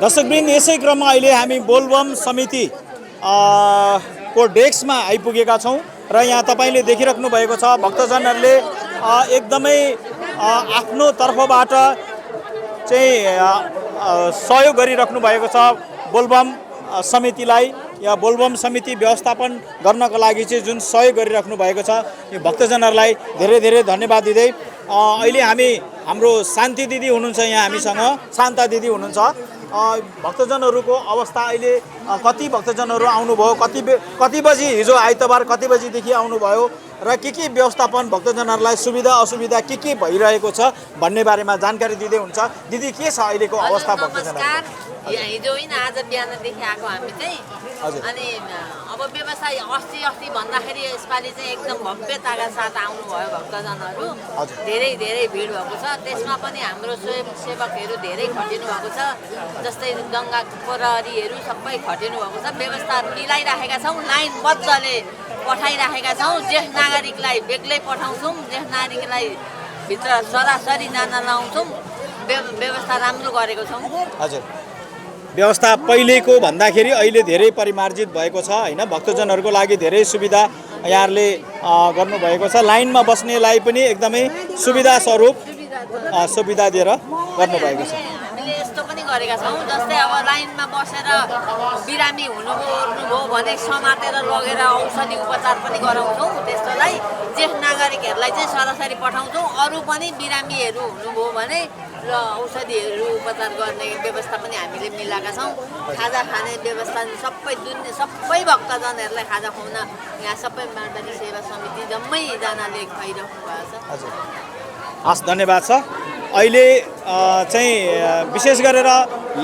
दर्शकवृन्द, यसै क्रममा अहिले हामी बोलबम समिति को डेस्कमा आइपुगेका छौँ र यहाँ तपाईँले देखिराख्नु भएको छ भक्तजनहरूले एकदमै आफ्नो तर्फबाट चाहिँ सहयोग गरिराख्नु भएको छ बोलबम समितिलाई या बोलबम समिति व्यवस्थापन गर्नको लागि चाहिँ जुन सहयोग गरिराख्नु भएको छ यो भक्तजनहरूलाई धेरै धेरै धन्यवाद दिँदै अहिले हाम्रो शान्ति दिदी हुनुहुन्छ यहाँ हामीसँग। शान्ता दिदी हुनुहुन्छ। भक्तजनहरूको अवस्था अहिले कति भक्तजनहरू आउनुभयो, कति बजी हिजो आइतबार कति बजीदेखि आउनुभयो र के व्यवस्थापन भक्तजनहरूलाई सुविधा असुविधा के भइरहेको छ भन्ने बारेमा जानकारी दिँदै हुन्छ। दिदी, के छ अहिलेको अवस्था भक्तजनहरूको? हिजो होइन आज बिहानदेखि आएको हामी चाहिँ। अनि अब व्यवसाय अस्ति भन्दाखेरि यसपालि चाहिँ एकदम भव्यताका साथ आउनुभयो भक्तजनहरू। धेरै धेरै भिड भएको छ। त्यसमा पनि हाम्रो स्वयंसेवकहरू धेरै खटिनु भएको छ। जस्तै गङ्गा प्रहरीहरू सबै खटिनु भएको छ। व्यवस्था मिलाइराखेका छौँ। लाइनबद्धले पठाइराखेका छौँ। ज्येष्ठ नागरिकलाई बेग्लै पठाउँछौँ। ज्येष्ठ नागरिकलाई भित्र सरासरी जान लाउँछौँ। व्यवस्था राम्रो गरेको छौँ। हजुर, व्यवस्था पहिलेको भन्दाखेरि अहिले धेरै परिमार्जित भएको छ हैन। भक्तजनहरूको लागि धेरै सुविधा यहाँहरूले गर्नुभएको छ। लाइनमा बस्नेलाई पनि एकदमै सुविधा स्वरूप सुविधा दिएर गर्नुभएको छ। हामीले यस्तो पनि गरेका छौँ, जस्तै अब लाइनमा बसेर बिरामी हुनुभयो भने समातेर लगेर औषधि उपचार पनि गराउँछौँ। त्यस्तोलाई ज्येष्ठ नागरिकहरूलाई चाहिँ सरासरी पठाउँछौँ। अरू पनि बिरामीहरू हुनुभयो भने र औषधिहरू उपचार गर्ने व्यवस्था पनि हामीले मिलाएका छौँ। खाजा खाने व्यवस्था सबै भक्तजनहरूलाई खाजा खुवाउन यहाँ सबै मार्दनी सेवा समिति जम्मैजनाले खुवाइराख्नु भएको छ। हजुर, हस्, धन्यवाद छ। अहिले चाहिँ विशेष गरेर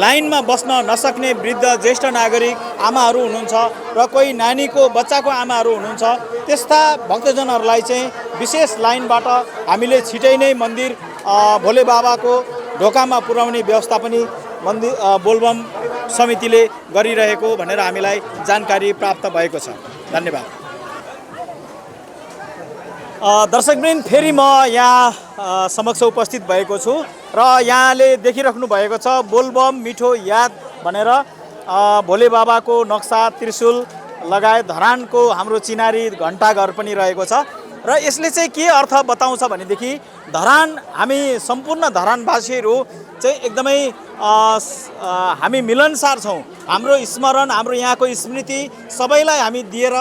लाइनमा बस्न नसक्ने वृद्ध ज्येष्ठ नागरिक आमाहरू हुनुहुन्छ र कोही नानीको बच्चाको आमाहरू हुनुहुन्छ। त्यस्ता भक्तजनहरूलाई चाहिँ विशेष लाइनबाट हामीले छिटै नै मन्दिर भोले बाबाको ढोकामा पुर्याउने व्यवस्था पनि मन्दिर बोलबम समितिले गरिरहेको भनेर हामीलाई जानकारी प्राप्त भएको छ। धन्यवाद। दर्शकवृन्द, फेरि म यहाँ समक्ष उपस्थित भएको छु र यहाँले देखिराख्नु भएको छ बोलबम मिठो याद भनेर भोले बाबाको नक्सा त्रिशूल लगायत धरानको हाम्रो चिनारी घण्टाघर पनि रहेको छ। र यसले चाहिँ के अर्थ बताउँछ भनेदेखि हामी सम्पूर्ण धरानवासीहरू चाहिँ एकदमै हामी मिलनसार छौँ। हाम्रो स्मरण, हाम्रो यहाँको स्मृति सबैलाई हामी दिएर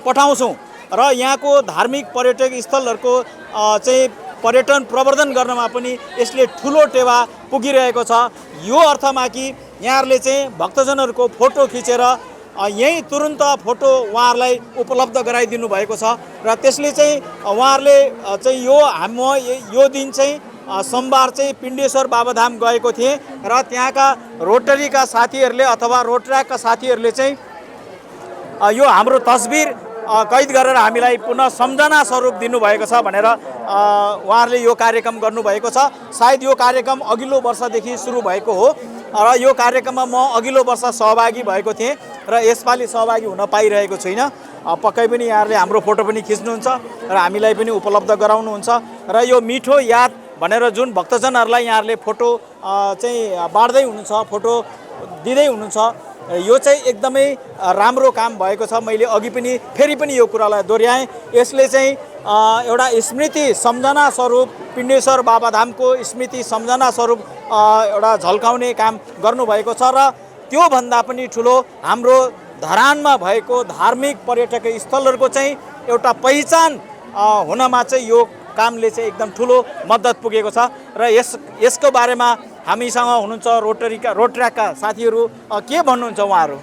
पठाउँछौँ र यहाँको धार्मिक पर्यटक स्थलहरूको चाहिँ पर्यटन प्रवर्धन गर्नमा पनि यसले ठुलो टेवा पुगिरहेको छ। यो अर्थमा कि यहाँहरूले चाहिँ भक्तजनहरूको फोटो खिचेर यहीँ तुरुन्त फोटो उहाँहरूलाई उपलब्ध गराइदिनु भएको छ र त्यसले चाहिँ उहाँहरूले चाहिँ यो दिन चाहिँ सोमबार चाहिँ पिण्डेश्वर बाबाधाम गएको थिएँ र त्यहाँका रोटरीका साथीहरूले अथवा रोटऱ्याकका साथीहरूले चाहिँ यो हाम्रो तस्बिर कैद गरेर हामीलाई पुनः सम्झना स्वरूप दिनुभएको छ भनेर उहाँहरूले यो कार्यक्रम गर्नुभएको छ। सायद यो कार्यक्रम अघिल्लो वर्षदेखि सुरु भएको हो र यो कार्यक्रममा म अघिल्लो वर्ष सहभागी भएको थिएँ र यसपालि सहभागी हुन पाइरहेको छुइनँ। पक्कै पनि यहाँहरूले हाम्रो फोटो पनि खिच्नुहुन्छ र हामीलाई पनि उपलब्ध गराउनुहुन्छ र यो मिठो याद भनेर जुन भक्तजनहरूलाई यहाँहरूले फोटो चाहिँ बाँड्दै हुनुहुन्छ, फोटो दिँदै हुनुहुन्छ, यो चाहिँ एकदमै राम्रो काम भएको छ। मैले अघि पनि फेरि पनि यो कुरालाई दोहोऱ्याएँ। यसले चाहिँ एउटा स्मृति सम्झना स्वरूप पिण्डेश्वर बाबाधामको स्मृति सम्झना स्वरूप एउटा झल्काउने काम गर्नुभएको छ र त्योभन्दा पनि ठुलो हाम्रो धरानमा भएको धार्मिक पर्यटक स्थलहरूको चाहिँ एउटा पहिचान हुनमा चाहिँ यो कामले चाहिँ एकदम ठुलो मद्दत पुगेको छ र यसको बारेमा हामीसँग हुनुहुन्छ रोटऱ्याकका साथीहरू। के भन्नुहुन्छ उहाँहरू?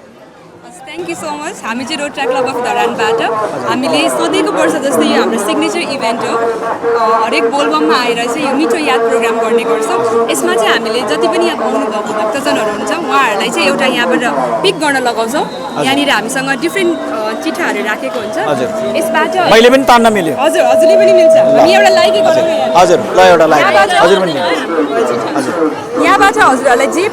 Thank you so much. हामी चाहिँ रोटऱ्याक क्लब अफ धरानबाट हामीले सधैँको वर्ष जस्तै यो हाम्रो सिग्नेचर इभेन्ट हो। हरेक बोलबममा आएर चाहिँ यो मिठो याद प्रोग्राम गर्ने गर्छौँ। यसमा चाहिँ हामीले जति पनि यहाँ आउनुभएको भक्तजनहरू हुन्छ उहाँहरूलाई चाहिँ एउटा यहाँबाट पिक गर्न लगाउँछौँ। यहाँनिर हामीसँग डिफ्रेन्ट चिठाहरू राखेको हुन्छ। यसबाट मैले पनि तान्न मिल्यो। हजुर, हजुरले पनि मिल्छ। हामी एउटा लाइकै गरौँ न। हजुर, ल एउटा लाइक हजुर पनि। हजुर, यहाँबाट हजुरहरूलाई जे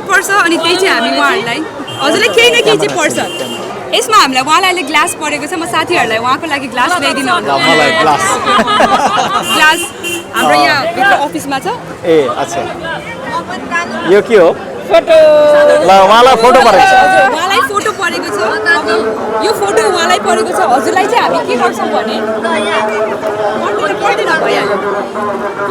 पर्छ अनि त्यही चाहिँ हामी उहाँहरूलाई हजुरलाई केही न केही चाहिँ पर्छ। यसमा हामीलाई उहाँलाई अहिले ग्लास परेको छ। म साथीहरूलाई उहाँको लागि ग्लास ल्याइदिनु ग्लास हाम्रो यहाँ भित्र अफिसमा छ। ए अच्छा, यो के हो? ल उहाँलाई फोटो परेको छ हजुर उहाँलाई फोटो परेको छ अब यो फोटो उहाँलाई परेको छ हजुरलाई चाहिँ हामी के गर्छौँ भने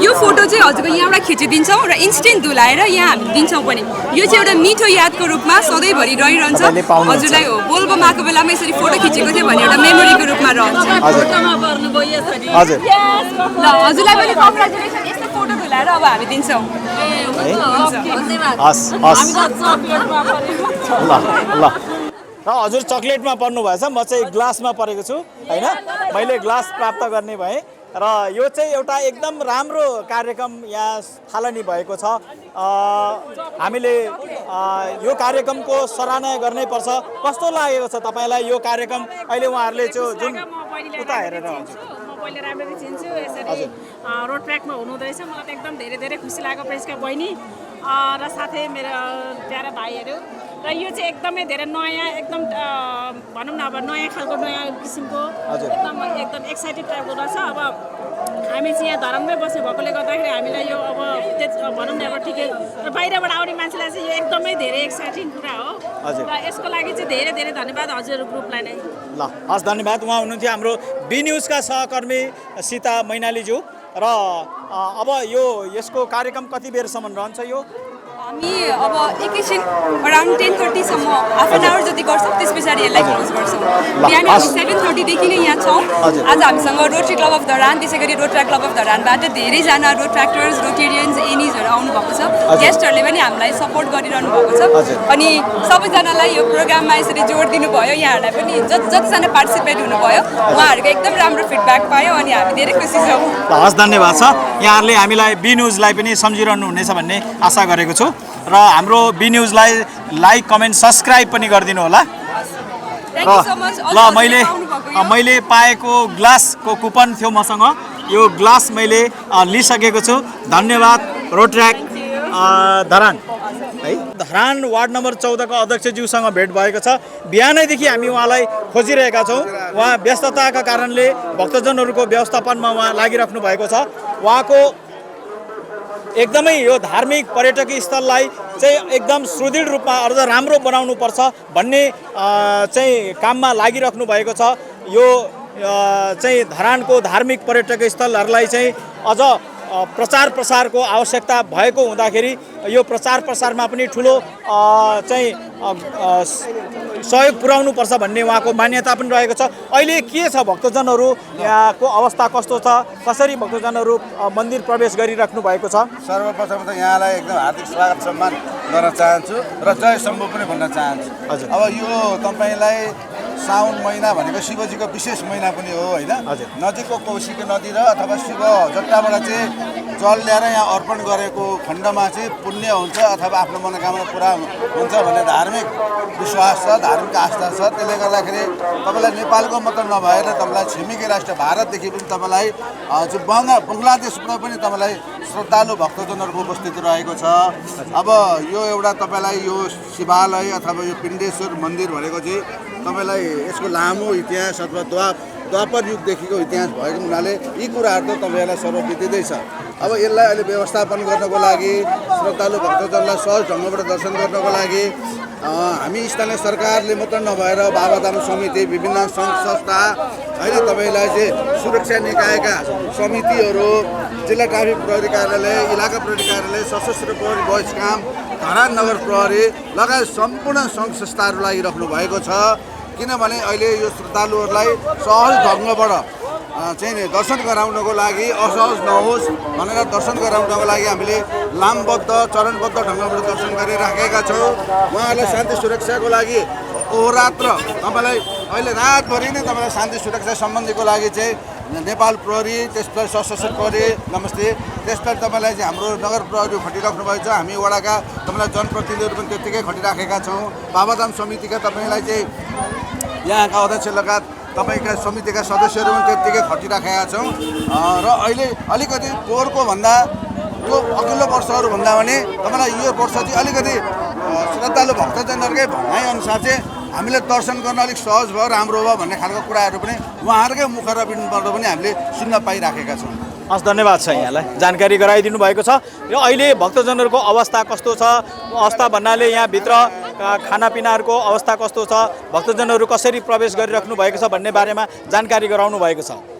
यो फोटो चाहिँ हजुरको यहाँबाट खिचिदिन्छौँ र इन्स्टेन्ट धुलाएर यहाँ हामी दिन्छौँ पनि यो चाहिँ एउटा मिठो यादको रूपमा सधैँभरि रहिरहन्छ हजुरलाई हो बोलबम आएको बेलामा यसरी फोटो खिचेको थियो भने एउटा मेमोरीको रूपमा रहन्छ हजुर ल हजुरलाई पनि कङ्ग्रेचुलेसन यस्तो फोटो धुलाएर अब हामी दिन्छौँ हस् हस् ल ल र हजुर चक्लेटमा पर्नु भएछ म चाहिँ ग्लासमा परेको छु होइन मैले ग्लास प्राप्त गर्ने भएँ र यो चाहिँ एउटा एकदम राम्रो कार्यक्रम यहाँ थालनी भएको छ हामीले यो कार्यक्रमको सराहना गर्नै पर्छ कस्तो लागेको छ तपाईँलाई यो कार्यक्रम अहिले उहाँहरूले चाहिँ जुन उता हेरेर मैले राम्ररी चिन्छु यसरी रोड ट्र्याकमा हुनुहुँदो रहेछ मलाई त एकदम धेरै धेरै खुसी लाग्यो प्रेसका बहिनी र साथै मेरो प्यारा भाइहरू र यो चाहिँ एकदमै धेरै नयाँ एकदम भनौँ न अब नयाँ खालको नयाँ किसिमको एकदम एक्साइटेड टाइपको रहेछ अब हामी चाहिँ यहाँ धरानमै बस्ने भएकोले गर्दाखेरि हामीलाई यो अब भनौँ न अब ठिकै र बाहिरबाट आउने मान्छेलाई चाहिँ यो एकदमै धेरै एक्साइटिङ कुरा हो र यसको लागि चाहिँ धेरै धेरै धन्यवाद हजुर ग्रुपलाई नै ल हस् धन्यवाद उहाँ हुनुहुन्थ्यो हाम्रो बी न्युजका सहकर्मी सीता मैनालीज्यू र अब यसको कार्यक्रम कति बेरसम्म रहन्छ यो हामी अब एकैछिन अराउन्ड 10:30सम्म हाफ एन आवर जति गर्छौँ त्यस पछाडि यसलाई क्लोज गर्छौँ बिहान हामी 7:30देखि नै यहाँ छौँ आज हामीसँग रोटरी क्लब अफ धरान त्यसै गरी रोटरी क्लब अफ धरानबाट धेरैजना रोट्र्याक्टर्स रोटेरियन्स एनिजहरू आउनुभएको छ गेस्टहरूले पनि हामीलाई सपोर्ट गरिरहनु भएको छ अनि सबैजनालाई यो प्रोग्राममा यसरी जोड दिनुभयो यहाँहरूलाई पनि जतिजना पार्टिसिपेट हुनुभयो उहाँहरूको एकदम राम्रो फिडब्याक पायो अनि हामी धेरै खुसी छौँ हस् धन्यवाद छ यहाँहरूले हामीलाई बी न्युजलाई पनि सम्झिरहनु हुनेछ भन्ने आशा गरेको छु र हाम्रो बी न्युजलाई लाइक कमेन्ट सब्सक्राइब पनि गरिदिनु होला ल मैले पाएको ग्लासको कुपन थियो मसँग यो ग्लास मैले लिइसकेको छु धन्यवाद रोट्र्याक धरान है धरान वार्ड नम्बर 14 को अध्यक्षज्यूसँग भेट भएको छ बिहानैदेखि हामी उहाँलाई खोजिरहेका छौँ उहाँ व्यस्तताका कारणले भक्तजनहरूको व्यवस्थापनमा उहाँ लागिराख्नु भएको छ उहाँको एकदमै यो धार्मिक पर्यटकीय स्थललाई चाहिँ एकदम सुदृढ रूपमा अझ राम्रो बनाउनु पर्छ भन्ने चाहिँ काममा लागिराख्नु भएको छ यो चाहिँ धरानको धार्मिक पर्यटकीय स्थलहरूलाई चाहिँ अझ प्रचार प्रसारको आवश्यकता भएको हुँदाखेरि यो प्रचार प्रसारमा पनि ठुलो चाहिँ सहयोग पुर्याउनु पर्छ भन्ने उहाँको मान्यता पनि रहेको छ अहिले के छ भक्तजनहरू यहाँको अवस्था कस्तो छ कसरी भक्तजनहरू मन्दिर प्रवेश गरिराख्नु भएको छ सर्वप्रथम त यहाँलाई एकदम हार्दिक स्वागत सम्मान गर्न चाहन्छु र जय शम्भु पनि भन्न चाहन्छु अब यो तपाईँलाई साउन महिना भनेको शिवजीको विशेष महिना पनि हो होइन नजिकको कौशिकी नदी र अथवा शिव जट्टाबाट चाहिँ जल ल्याएर यहाँ अर्पण गरेको खण्डमा चाहिँ पुण्य हुन्छ अथवा आफ्नो मनोकामना पुरा हुन्छ भन्ने धार्मिक विश्वास छ धार्मिक आस्था छ त्यसले गर्दाखेरि तपाईँलाई नेपालको मात्र नभएर तपाईँलाई छिमेकी राष्ट्र भारतदेखि पनि तपाईँलाई बङ्गलादेशबाट पनि तपाईँलाई श्रद्धालु भक्तजनहरूको उपस्थिति रहेको छ अब यो एउटा तपाईँलाई यो शिवालय अथवा यो पिण्डेश्वर मन्दिर भनेको चाहिँ तपाईँलाई यसको लामो इतिहास अथवा द्वापर युगदेखिको इतिहास भएको हुनाले यी कुराहरू त तपाईँहरूलाई सर्वविदितै छ अब यसलाई अहिले व्यवस्थापन गर्नको लागि श्रद्धालु भक्तजनलाई सहज ढङ्गबाट दर्शन गर्नको लागि हामी स्थानीय सरकारले मात्र नभएर बाबाधाम समिति विभिन्न सङ्घ संस्था होइन तपाईँलाई चाहिँ सुरक्षा निकायका समितिहरू जिल्ला ट्राफिक प्रहरी कार्यालय इलाका प्रहरी कार्यालय सशस्त्र प्रहरी बयस काम धरान नगर प्रहरी लगायत सम्पूर्ण सङ्घ संस्थाहरू लागिराख्नु भएको छ किनभने अहिले यो श्रद्धालुहरूलाई सहज ढङ्गबाट चाहिँ दर्शन गराउनको लागि असहज नहोस् भनेर दर्शन गराउनको लागि हामीले लामबद्ध चरणबद्ध ढङ्गबाट दर्शन गरिराखेका छौँ उहाँहरूलाई शान्ति सुरक्षाको लागि अहोरात्र तपाईँलाई अहिले रातभरि नै तपाईँलाई शान्ति सुरक्षा सम्बन्धीको लागि चाहिँ नेपाल प्रहरी त्यसपछि सशस्त्र प्रहरी नमस्ते त्यसपछि तपाईँलाई चाहिँ हाम्रो नगर प्रहरी खटिराख्नु भएको छ हामी वडाका तपाईँलाई जनप्रतिनिधिहरू पनि त्यत्तिकै खटिराखेका छौँ बाबाधाम समितिका तपाईँलाई चाहिँ यहाँका अध्यक्ष लगायत तपाईँका समितिका सदस्यहरू पनि त्यत्तिकै खटिराखेका छौँ र अहिले अलिकति पोहोरको भन्दा यो अघिल्लो वर्षहरूभन्दा भने तपाईँलाई यो वर्ष चाहिँ अलिकति श्रद्धालु भक्तजनहरूकै भनाइअनुसार चाहिँ हामीले दर्शन गर्न अलिक सहज भयो राम्रो भयो भन्ने खालको कुराहरू पनि उहाँहरूकै मुखबाट पनि हामीले सुन्न पाइराखेका छौँ हस् धन्यवाद छ यहाँलाई जानकारी गराइदिनु भएको छ र अहिले भक्तजनहरूको अवस्था कस्तो छ अवस्था भन्नाले यहाँभित्र खानापिनाहरूको अवस्था कस्तो छ भक्तजनहरू कसरी प्रवेश गरिराख्नु भएको छ भन्ने बारेमा जानकारी गराउनु भएको छ।